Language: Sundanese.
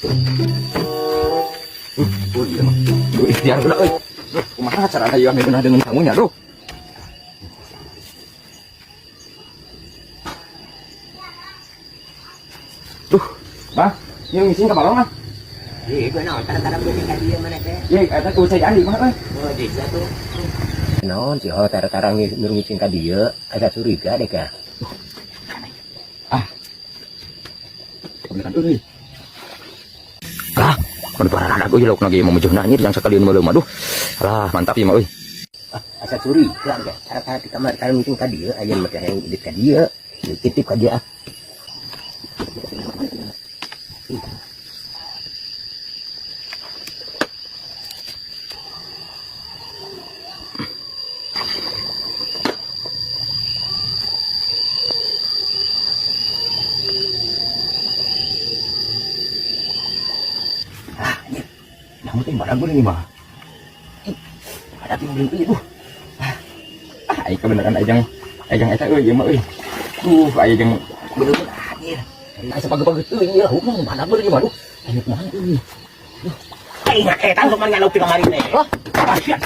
Oh iya mah. Duh, ikhtiar heula euy. Duh, kumaha carana ieu ame beunah dengan sangunya, duh. Duh, Bah, ieu ngising ka balong ah. Ih, gue naon tara-tara beuting ka dieu mana teh. Ye, eta kudu cai Andi mah euy. Oh, bisa tuh. Naon sih, oh tara-tara ngising ka dieu, asa curiga deh ka. Ah. Kebeneran euy. Ah, mun pararadak euy lauk lagi memujuhna anjir yang sakalian meuleum aduh. Alah, mantap ieu mah euy. Ah, asa curiga deh. Tara-tara di kamar tara ngising ka dieu, aya mah yang di ka dieu. Titip ka dieu ah. Ah, anjir. Yang penting barang gue ini mah. Ih, ada yang beli euy, duh. Ah, ah, aing kebenaran ajang ajang eta euy ieu mah euy. Duh, aya jeung bener-bener anjir. Asa page-page euy ieu lauk mah mana bener ieu mah duh. Aya kumaha euy. Aing eta sok mah nyaluk ti kamari teh. Ah, sia.